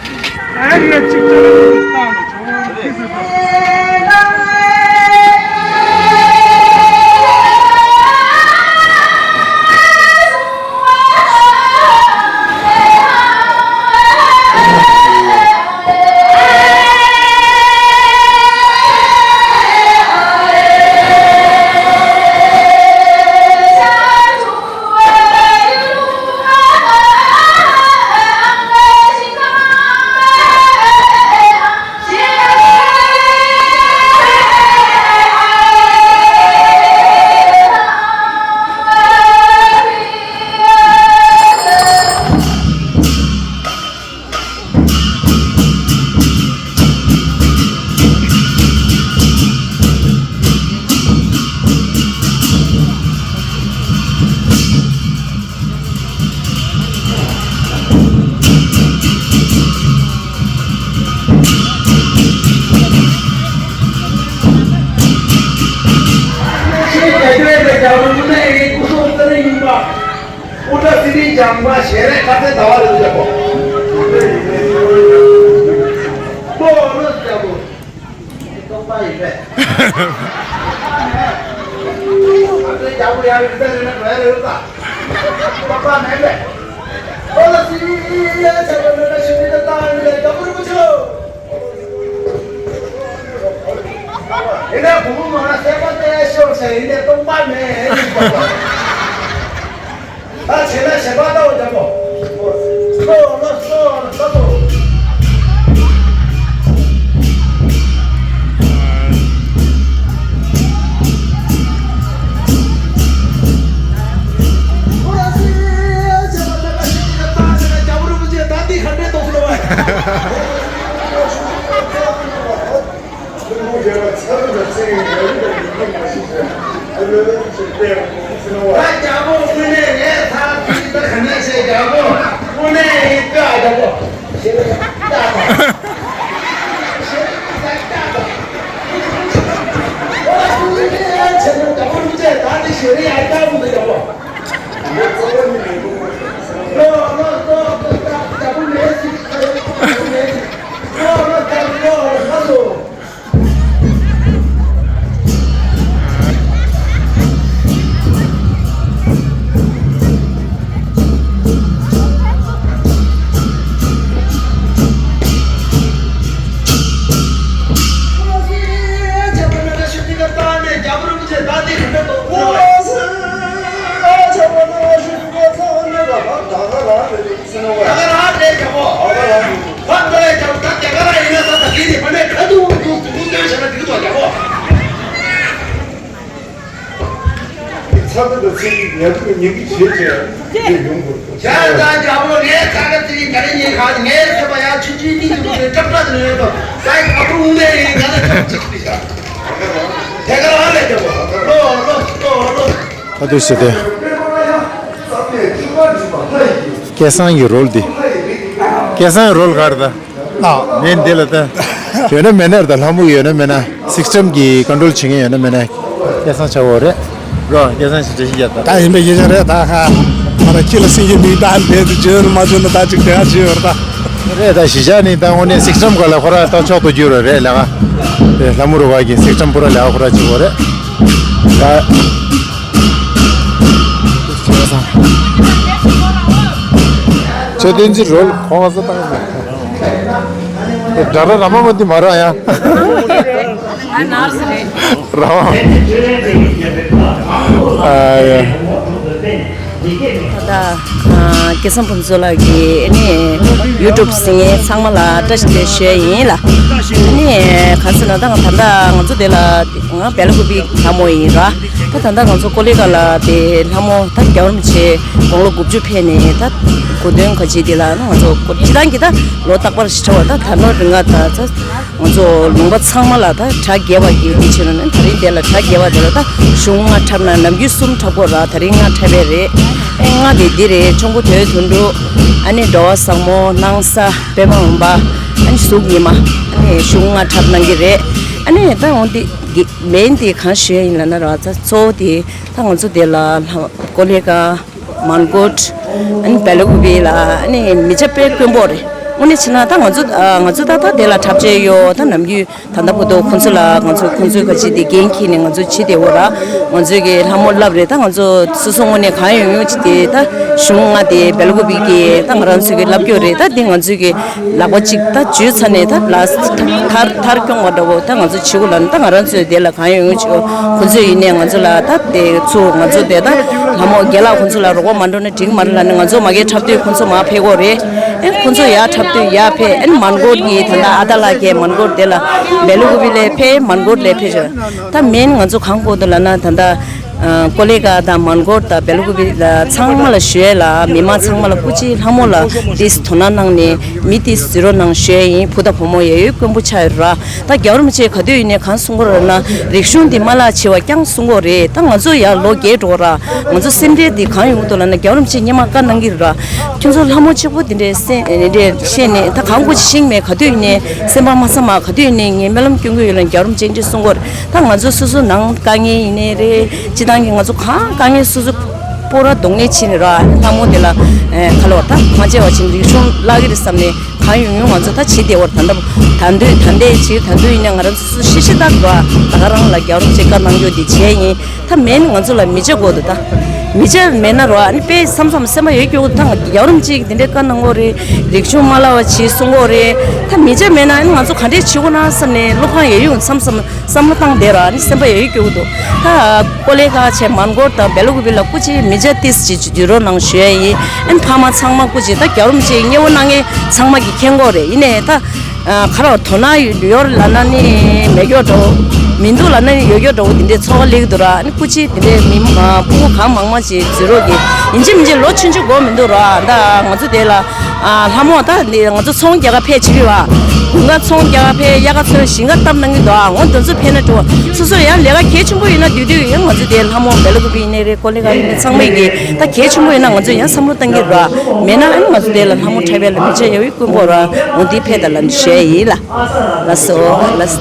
སྐུ་དྲག་སྲིད་སྡེ་ལྗང་པ་ཞལ་རས་དཀར་རྩེ་ཟླ་བ་རེད་འདུག་ཡག་པོ། ལོ་ལོ་ཡག་པོ། སྟོང་པ་ཡིན་པས། ཨ་ཙི་རྒྱ་བོ་ཡང་རིག་ས་རེད་ན་ག་རེ་ཡོད་ད། སྟོང་པ་མེད་པས། ལོ་ལོ་སྲིད་སྡེ་ཡ་ཆ་ལོ་ལོ་ལོ་ཞུ་མི་ད་ད་ཡིན་ལ་རྒྱ་བོ་རིན་པོ་ཆེ། ཡིན་ན་བུ་མོ་མ་ན་སེམས་པ་ཏེ་ཤོར་ཟེར་ཡིན་ནས་སྟོང་པ་མེད་ཡིན་པ། ད་བྱས་ན་ཞེ་པ་ལྟ་བུ་འཇམ་པོ། ལོ་ལོ་སོ་ལོ་སོ། ཁོ་ར་སི་ཡ་ཆེ་བ་ལ་ཞིག་གི་ད་ཆེ་ན་རྒྱ་བོ་རིན་པོ་ཆེ་ད་འདི་ག་འདྲས་གཏོང་གི་ལོ་བ། ད་རྒྱལ་པོ་དངོས་གནས་ངས་ཐག་ཅིག་ད་ག་ནས་བྱས་རྒྱལ་པོ་དངོས་གནས་ཡིན་ཀ་རྒྱལ་པོ། ཞེ་ལ་ཀ་དང་། ཞེ་ལ་ཀ་དང་། ཨོ་ལ་དངོས་གནས་བྱས་ན་རྒྱལ་པོ་དངོས་གནས་ད་དེ་ཞེ་ལ་ཡ་ཀ་མོ་འདི་རྒྱལ་པོ། ལོ་ལོ་ལོ་ལོ་ད་རྒྱལ་པོ་མེད་ཅིག་ད་རྒྱལ་པོ་མེད་ཅིག་ལོ་ལོ་ད་ལོ་ལོ་ལོ། ཉ་དུ་ཉི་གི་བྱེད་ཅེས་དེ་ཡོང་དགོས། ཡ་ད་ཅག་པོ་ངའི་ཚ་ག་ཚི་ག་རེ་ཉེ་ཁ་ངའི་ཚེ་པ་ཡ་ཆུ་ཆུའི་ཏིང་དུ་དུ་ཀྲབ་ཀྲ་དུ་ཡོད་དོ། ད་ཡ་ཨ་ཕུ་འུ་ལེ་ཡིན་ང་ད་ཅག་ཅིག་ཅིག་ཅིག་དེ་ག་རང་ལས་ཀྱང་ལོ་ལོ་ལོ་ལོ། ད་དུས་སུ་དེ། སྐལ་བཟང་གི་རོལ་འདི། སྐལ་བཟང་གི་རོལ་ག་རེ་ད། ཨ། མེད་འདི་ལ་ད། ཡོད་ན་མེད་ན་རེད་ད། ལྷ་མོ་ཡོད་ན་མེད་ན། སིག་སི་ཊེམ་གི་ཀོན་ཊོལ་བྱེད་མཁན་ཡོད་ན་མེད་ན། སྐལ་བཟང་ཆགས་འོ་རེད། རོ་སྐལ་བཟང་ཞིག་བྱེད་ཤིག་ཡ་ད། ད་ཡིན་པའི་ཡིན་ཡ་རེད་ད་ཧ། ང་རང་ཁྱི་ལ་སྲིད་ཀྱི་མིང་ད་འདས་དུ་བརྗོད་མ་བརྗོད་ན་ད་ཅིག་དེ་ཧ་བརྗོད་ཡོད་རེད་ད། རེད་ད་གཞིས་ཆགས་ནི་ད་དངོས་གནས་སིག་སི་ཊེམ་ག་ལ་ཁོ་ར་ད་མཆོག་ཏུ་གྱུར་རོ་རེད་ལ་ང་། རེད་ལྷ་མོ་རུ་བ་གི་སིག་སི་ཊེམ་པུ་ར་ལ་ཁོ་ར་བྱེད་འོ་རེད། ད། ཆོས་བསྟན་འཛིན་རོལ་ཁོང་ང་ས་བཏང་མེད། དགྲ་ར་ར་མ་མ་འདི་མ་ར་ཡ། ང་ནར་སི་རེད། ར་མ། ཨ་ཡ། ད་ལྟ་སྐལ་བཟང་ཕུན་ཚོགས་ལགས་ཀྱི་ཨ་ནི་ཡུ་ཊུབ་གཟིགས་མཁན་ཚང་མ་ལ་བཀྲ་ཤིས་བདེ་ལེགས་ཞུ་ཡ་ཡིན་ལ། ཨ་ནི་ག་ཟེར་ན་ད་ད་ལྟ་ང་ཚོ་དེ་ལ་ང་སྦེ་ལ་ཀུ་པི་ལྷ་མོ་ཡིན་ར། ད་ད་ལྟ་ང་ཚོ་ཀོ་ལི་གྷལ་ལ་དེ་ལྷ་མོ་ད་རྒྱལ་བ་རིན་པོ་ཆེ་དགུང་ལོ་དགུ་བཅུ་ཕེབས་ནས་ད་གོ་སྟོན་ག་ཅིག་དེ་ལ་ང་ཚོ་སྤྱི་བཏང་གི་ད་ལོ་རྟག་པར་ཞིག་འཁྲབ་པ་ད་ད་ལོ་རིང་ང་ད་ད་ང་ཚོ་ལུང་པ་ཚང་མ་ལ་ད་གྲ་རྒྱས་པ་གི་དེ་བྱས་ན་ནི་ད་རིང་དེ་ལ་གྲ་རྒྱས་པ་དེ་ལ་ད་གཞུང་ལྔ་འཁྲབ་ན་ནམ་རྒྱུན་གསུམ་འཁྲབ་དགོས་ར། ད་རིང་ལྔ་འཁྲབ་པས་རེད། ཨེ་ལྔ་དེ་འདི་རེད། ཆོམ་པོ་དོལ་དོན་གྲུབ། ཨ་ནི་འགྲོ་བ་བཟང་མོ། སྣང་ས། པད་མ་འོད་འབར། ཨ་ནི་གཟུགས་ཉི་མ། ཨ་ནི་གཞུང་ལྔ་འཁྲབ་གནང་གི་རེད། ཨ་ནི་ད་འོང་དེ། གི་མེན་དེ་གང་ཞུ་ཡ་ཡིན་ལབ་ན་ར་ད་གཙོ་བོ་དེ་ད་ང་ཚོ་དེ་ལ་ལྷ་ཀོ་ལི་གྷལ། མན་གྷོ་ཊ། ཨ་ནི་སྦེ་ལ་ཀུ་པི་ལ་ཨ་ནི་མི་སྐྱ་དཔེ་དཀོན་པོ་རེད། དངོས་གནས་བྱས་ན་ད་ང་ཚོ་ཨ་ང་ཚོ་ད་ད་དེ་ལ་འཁྲབ་བྱས་ཡོད། ད་ནམ་རྒྱུན་ད་ལྟ་བར་དུ་ཁོང་ཚོ་ལ་ང་ཚོ་ཁོང་ཚོའི་ག་ཅི་དེ་འགན་འཁྱེར་ནས་ང་ཚོ་བྱེད་བདེ་བོ་ར། ང་ཚོའི་གི་ལྷ་མོ་བསླབ་རེད། ད་ང་ཚོ་སོ་སོ་དངོས་གནས་གང་ཡོང་ཡོང་ཅིག་དེ་ད་གཞུང་ལྔ་དེ་སྦེ་ལ་ཀུ་པི་གི་ད་ང་རང་ཚོའི་གི་བསླབ་སྐྱོར་རེད། ད་དེ་ང་ཚོའི་གི་ལག་པ་གཅིག་ད་འཇུས་ཚར་ནས་ད་ལ་ཐར་ཐར་སྐྱོང་བ་འདྲ་བོ་ད་ང་ཚོ་བྱེད་དགོས་ལབ་ན། ད་ང་རང་ཚོས་དེ་ལ་གང་ཡོང་ཡོང་བྱེད། ཁོ་ཚོས་ཡིན་ནས་ང་ཚོ་ལ་ད་དེ་ཚོ་ང་ཚོ་དེ་ད་ལྷ་མོ་རྒན་ལགས་ཁོ་ཚོ་ལ་རོགས་པ་མ་འགྲོ་ན་འགྲིག་མ་རེད་ལབ་ནས། ང་ཚོ་མ་གིར་འཁྲབ་དུས་ཁོ་ཚོ་མར་ཕེབས་ཀྱི་ཡོད་རེད། ཨེ་ཁོ་ཚོ་ཡར་འཁྲབ་དུས་ཡར་ཕེབས། ཨེ་མན་གྷོ་ཊ་གི་ད་ལྟ་ཨ་ད་ལ་གི་མན་གྷོ་ཊ་དེ་ལ་སྦེ་ལ་ཀུ་པི་ལ་ཕེབས། མན་གྷོ་ཊ་ལ་ཕེབས་བྱས། ད་མེན་ང་ཚོ་གང་དགོས་འདུག་ལབ་ན་ད་ལྟ། ཀོ་ལི་གྷལ་དང་མན་གྷོ་ཊ་དང་སྦེ་ལ་ཀུ་པི་ལ་ཚང་མ་ལ་ཞུ་ཡས་ལ། མི་མང་ཚང་མ་ལ་སྐུ་མཁྱེན་ལྷ་མོ་ལ་ཏིས་དོ་སྣང་གནང་ནས་མི་ཏིས་གཟིགས་རོགས་གནང་ཞུ་ཡས་ཡིན། བུ་དང་བུ་མོ་ཡ་ཡོད་དཀོན་པོ་ཆགས་ཡོད་ར། ད་རྒྱལ་བ་རིན་པོ་ཆེས་ག་དུས་ཡིན་ནས་གང་གསུང་གི་རེད་ན། རིག་གཞུང་འདི་མ་བརླག་བྱེད་པ་རྐྱང་གསུང་གི་རེད། ད་ང་ཚོ་ཡར་ལོ་རྒས་འགྲོ་ར། ང་ཚོ་སེམས་ཁྲལ་འདི་གང་ཡོང་གི་འདུག་ལབ་ན། རྒྱལ་བ་རིན་པོ་ཆེས་སྔོན་མ་བཀའ་གནང་གི་རེད་ར། ཁྱོད་ཚོ་ལྷ་མོ་གཅིག་པོ་འདི་འདྲའི་སེམས་འདི་འདྲའི་བཤད་ནས་ད་གང་དགོས་ཤིག་མེད། ག་དུས་ཡིན་ནས་སེམས་པ་མ་བཟང་མ་ག་དུས་ཡིན་ནས་ངས་སྨོན་ལམ་སྐྱོན་གྱི་ཡོད་ལབ་རྒྱལ་བ་རིན་པོ་ཆེས་འདི་གསུང་གི་རེད། ད་ང་ཚོ་སོ་སོ་ནང་དཀའ་ངལ་ཡིན་ནའི་རེད། སྤྱི་བཏང་གི་ང་ཚོ་གང་དཀའ་ངལ་སོ་སོ་སྤོ་ར་གདོང་ལེན་བྱས་ནས་ར། ལྷ་མོ་དེ་ལ་ཨེ་ཁ་ལོ་ད་མ་བྱས་པ་བྱས་ནས་རིག་གཞུང་བརླག་གི་རེད་བསམ་ནས་གང་ཡོང་ཡོང་ང་ཚོ་ད་བྱེད་བདེ་བར་ད་ལྟ་ད་འདོད་ད་འདས་བྱེད་ད་འདོད་ཡིན་ན་ང་རང་ཚོ་སོ་སོ་ཤི་ཤི་ད་ར་ད་ག་རང་ལ་རྒྱལ་བ་རིན་པོ་ཆེས་བཀའ་གནང་རྒྱུ་དེ་བྱས་ཡིན། ད་མེན་ང་ཚོ་ལ་མི་བྱ་དགོས་འདུག་ད་མི་བྱ་མེད་ན་ར་ཨ་ནི་དཔེ་བསམ་བསམ་སེམས་པ་ཡོད་སྐྱོ་གི་འདུག་ད་རྒྱལ་བ་རིན་པོ་ཆེས་འདི་འདྲའི་བཀའ་གནང་གི་ཡོད་རེད། རིག་གཞུང་མ་བརླག་པ་བྱེད་གསུང་གི་ཡོད་རེད། ད་མི་བྱ་མེད་ན་ཨ་ནི་ང་ཚོ་ག་འདྲས་བྱེད་དགོས་ན་བསམ་ནས་བློ་ཕངས་ཡོད་ཡོད་མཚམས་མཚམས། བསམ་བློ་བཏང་བསྡད་ར་ནི་སེམས་པ་ཡ་ཡི་སྐྱོ་གི་འདུག་ད་ཀོ་ལི་གྷལ་བྱས་མན་གྷོ་ཊ་དང་སྦེ་ལ་ཀུ་པི་ལ་སྐུ་མཁྱེན་མི་བྱ་ཏིས་ཅིག་འཇུས་རོགས་གནང་ཞུ་ཡ་ཡིན། ཨན་ཕ་མ་ཚང་མ་སྐུ་མཁྱེན་ད་རྒྱལ་བ་རིན་པོ་ཆེ་མཉེས་པོ་གནང་མཁན་ཚང་མ་གིས་མཁྱེན་གྱི་ཡོད་རེད། ཡིན་ནའི་ད་ཁ་རོག་དོ་སྣང་ཡོད་ལབ་ན་ནི་མེད་སྐྱོ་འདྲ་བོ། མི་འདུག་ལབ་ན་ནི་ཡོད་སྐྱོ་འདྲ་བོ་དེ་འདྲའི་ཚོར་བ་སླེབས་ཀྱི་འདུག་ར། ཨ་ནི་སྐུ་མཁྱེན་དེ་འདྲའི་མི་མང་ཕྲུ་གུ་གང་མང་མང་ཅིག་འཇུས་རོགས་གྱིས། ཡིན་གཅིག་མིན་གཅིག་ལོ་ཆུང་ཆུང་དགོས་མི་འདུག་ར། ད་ང་ཚོ་དེ་ལ། ཨ་ལྷ་མོ་ད་ནི་ང་ཚོ་ཚོང་རྒྱག་ག་ཕེབས་བྱེད་ཀྱི་བ། དགུན་ཁ་ཚོང་རྒྱག་ག་ཕེབས། དབྱར་ཁ་ཚོས་ཞིང་ཁ་བཏབ་གནང་གི་འདུག་ཨ་འོ་དེ་ཚོ་ཕེབས་ན་འགྲོ། སོ་སོ་ཡང་ལས་ཀ་གལ་ཆེན་པོ་ཡིན་ན་དུས་དུས་ཡང་ང་ཚོ་དེ་ལྷ་མོ་སྦེ་ལ་ཀུ་པི་ཡིན་ནའི་རེད། ཀོ་ལི་གྷལ་ཡིན་ནའི་ཚང་མས་ཀྱི་ད་གལ་ཆེན་པོ་ཡིན་ན་ང་ཚོ་ཡང་བསམ་བློ་གཏང་གི་ར། མེད་ན་ཨ་ནི་ང་ཚོ་དེ་ལ་ལྷ་མོ་འཁྲབ་པའི་ལ་མི་བྱ་ཡ་ཡི་དཀོན་པོ་ར། འོ་འདི་ཕེབས་ད་ལ་འདི་ཞུ་ཡ་ཡིན་ལ། ལགས་སོ་ལགས་སོ།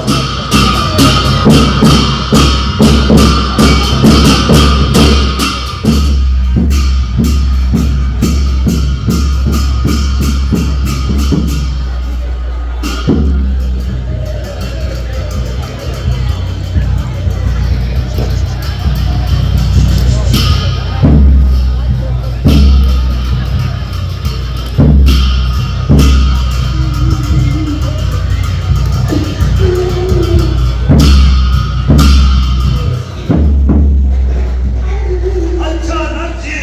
अच्छा, नट जी।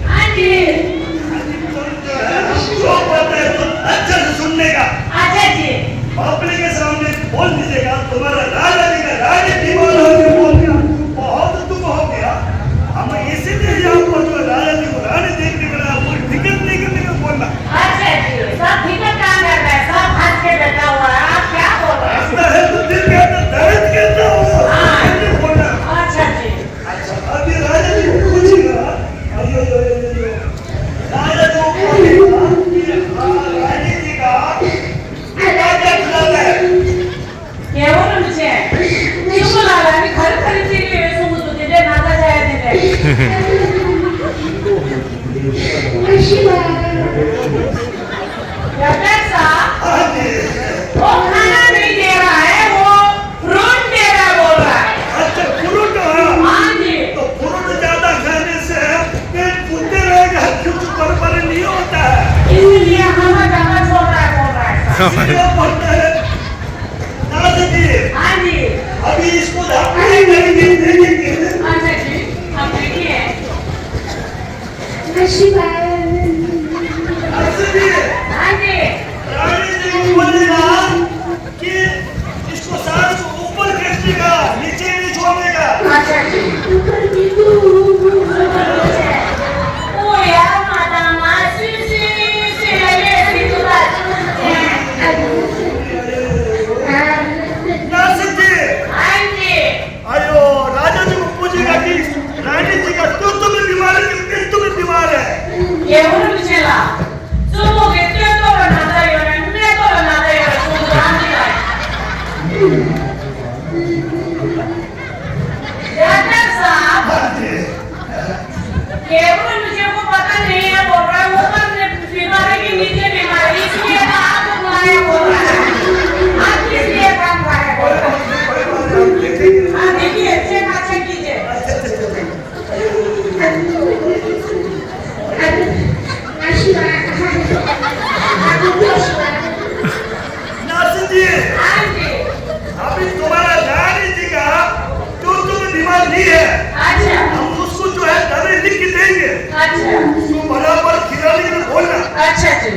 हाँ जी। जो पता है, तो अच्छा से सुनने का। अच्छा जी। पब्लिक के सामने बोल दीजिएगा, तुम्हारा राजा जी का राज दीवाना होकर बोल दिया, बहुत दुख हो गया। हम इसीलिए इसलिए पढ़ता है। नासिर जी, हाँ जी। अभी इसको धक्का ही नहीं देंगे। अच्छा जी, हम देखिए। नासिर जी, हाँ जी। रानी जी को बोलेगा कि इसको सांस को ऊपर खींचने का, नीचे नहीं छोड़ने का। अच्छा जी। ऊपर भी तो। ओ यार, माता माँ, सी, सी, सी, सी, सी, सी, सी, सी, सी। नासिर जी। हाँ जी। अयो, राजा जी को पूछेगा कि रानी जी का तू तो भी बीमार है कि पिंटू भी बीमार है? ये उन्होंने पूछेगा। सुनो के तू तो बनाता ही हो, मैं तो बनाता ही हो, सुनो रानी का। डॉक्टर साहब, हाँ जी। केवल मुझे वो पता नहीं है, बोल रहा है, ऊपर से बीमारी के नीचे बीमारी, इसलिए तो आपको बुलाया, बोल रहा है। आप किस लिए काम कर रहे हैं, बोल रहा है। हाँ, देखिए, चेक अच्छा कीजिए। नासिर जी, हाँ जी। अभी तुम्हारा रानी जी का जो तुम्हें बीमार नहीं है, अच्छा। हम उसको जो है दवाई लिख के देंगे। अच्छा। उसको बराबर खिलाने के लिए बोलना। अच्छा जी।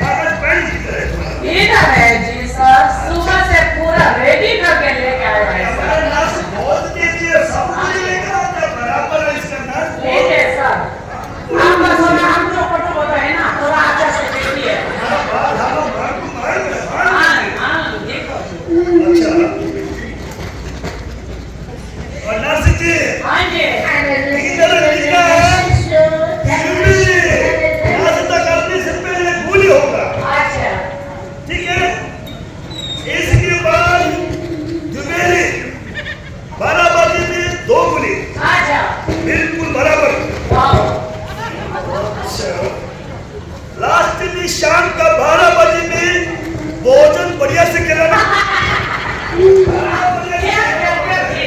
कागज पेन की तरह तुम्हारा। ये तो है जी सर, सुबह से पूरा रेडी करके लेके आए हैं सर। हमारा नर्स बहुत तेज है, सब कुछ लेकर आता है, बराबर है इसका नर्स। ठीक है सर। आपका सोना हम जो पटु होता है ना, थोड़ा अच्छा से देखिए। हाँ, हाँ, देखो। अच्छा। और नासिर जी, हाँ जी। इधर, इधर। शिव जी, आज तक अपने सिर पे ये गोली होगा। अच्छा। ठीक है? इसके बाद दोपहर बारह बजे में दो गोली। अच्छा। बिल्कुल बराबर। वाह। अच्छा। लास्ट में शाम का बारह बजे में भोजन बढ़िया से कराना। क्या डॉक्टर जी,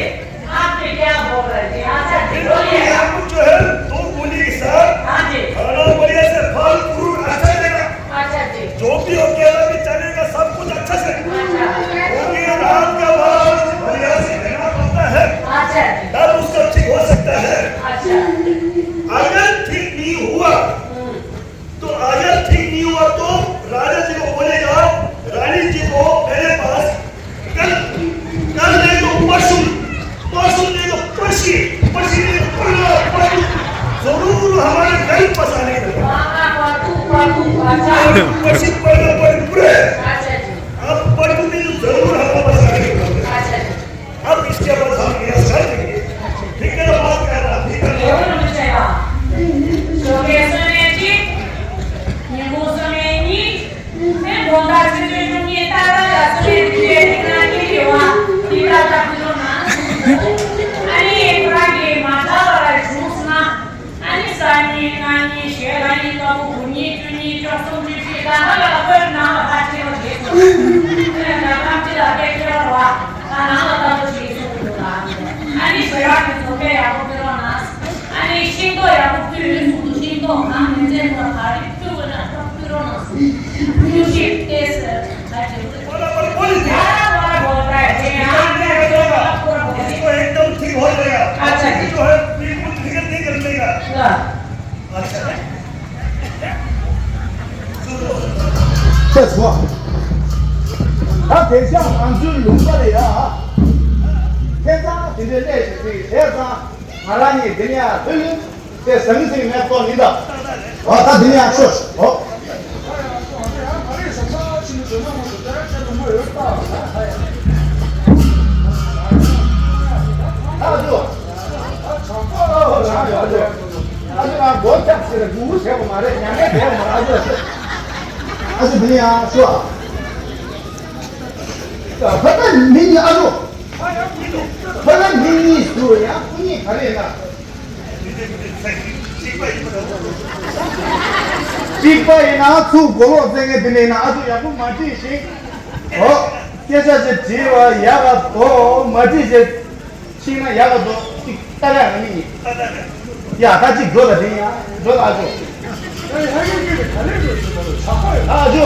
आपने क्या बोल रहे थे? अच्छा जी, बिल्कुल, बोलिए। आपको जो है, दो गोली के साथ हाँ जी। खाना बढ़िया से, फल फ्रूट अच्छा देना। अच्छा जी। जो भी हो, केला भी चलेगा, सब कुछ अच्छा से। अच्छा। क्योंकि रात का बारह बजे बढ़िया से लेना पड़ता है। अच्छा जी। तब उसका ठीक हो सकता है। अच्छा। अगर ठीक नहीं हुआ, हम्म। तो अगर ठीक नहीं हुआ तो राजा जी को बोलेगा, रानी जी को मेरे पास कल, कल नहीं तो परसों, परसों नहीं तो परसी, परसी नहीं तो परसों, परसों जरूर हमारे घर पसाने का। वाह, वाह, वाह, वाह, वाह, अच्छा। परसी पहले पर पूरे। अच्छा जी। अब परसों नहीं तो जरूर हमारे पसाने का। अच्छा जी। अब इसके बाद हम ये कर देंगे। ठीक है ना? बात कर रहा, ठीक है ना? ཨ་ནི་སང་ཉིན་གནངས་ཉིན་ཞེ་ལྔ་ཉིན་ཀ་བོ་དགུ་ཉིན་བཅུ་ཉིན་བཅུ་གསུམ་བཅུ་བཞི་ད་ལྟ་ལ་བོད་ནང་ལ་ཕར་ཁྱེར་རོགས་བྱེད་དགོས། དེ་ནས་ད་ཁམས་སྤྱི་ལ་དཔེ་ཁྱེར་རོགས་ད་ནང་ལ་ལྟ་བུ་བྱེད་སོང་འདུག་ལ། ཨ་ནི་ཞེ་དྲག་གི་ཚོ་དཔེ་ཡག་པོ་ཕུལ་རོགས་གནང་། ཨ་ནི་ཤིང་ཏོག་ཡག་པོ་ཕུལ་ཡོད་སོང་འདུག་ཤིང་ཏོག་གང་མི་འཛེམ་པར་ག་རེ་ཕུལ་དགོས་ན་ཕུལ་རོགས་གནང་། ཐུགས་རྗེ་ཆེ་ཟེར། ད་དེ་ཚོ་ཁོ་ལ་པར་ཁོ་ལ་ཡ་ལ་བ་ལ་བོ་ད་དེ་ཡང་ང་ཚོ་ལ་ཁོ་ལ་བོ་དེ། इसको एकदम ठीक हो जाएगा। अच्छा जी। जो है, बिल्कुल ठीक है, नहीं कर लेगा। हाँ। अच्छा। चल, वाह। ད་དེ་ཤ་ང་ཚོའི་ལུང་པ་རེད་ཡ། ཁྱེད་ཚང་དེ་འདྲའི་ལས་ཞིག་དེ་ཁྱེད་ཚང་ང་རང་གཉིས་དེ་ནས་ཡ་ཐུག་ཡིན། དེ་ཟང་ཟིང་མེད་ཐོག་མི་འདའ། འོ་ད་འདི་ནས་ཡང་ཤོག་འོ། ཨ་ཅོ། ཨ་ཅོ་ང་སྒོ་རྒྱབ་ཟེར་རེ་གུ་གུ་བྱས་པ་མ་རེད། ཉམས་ལེན་བྱས་པ་མ་རེད། ཨ་ཅོ། ཨ་ཅོ་འདི་ནས་ཡང་ཤོག་ཕ་ད་མི་གཉིས་ཨ་ཅོ། ཕ་ད་མི་གཉིས་སུ་ཡང་སྐུ་ཉིད་ག་རེ་ཡིན་ན། གཅིག་པ་ཡིན་ན་ཚུར་མགོ་ལོག་བཙལ་མཁན་དེ་ལས་ན་ཨ་ཚུ་ཡག་པོ་མ་དྲིས་ཤིག་ཨོ། སྐད་ཆ་ཅིག་དྲིས་པ་ཡག་ག་དོ་མ་དྲིས་ཅིག་ཤིག་ན་ཡག་ག་དོ་ཅིག་ལྟ་ཡག་ག་མི་ཡིན། ཡ་ད་ཅིག་འགྲོ་ད་དེ་ཡ་འགྲོ་ད་ཨ་ཚུ། ཨ་ཚུ།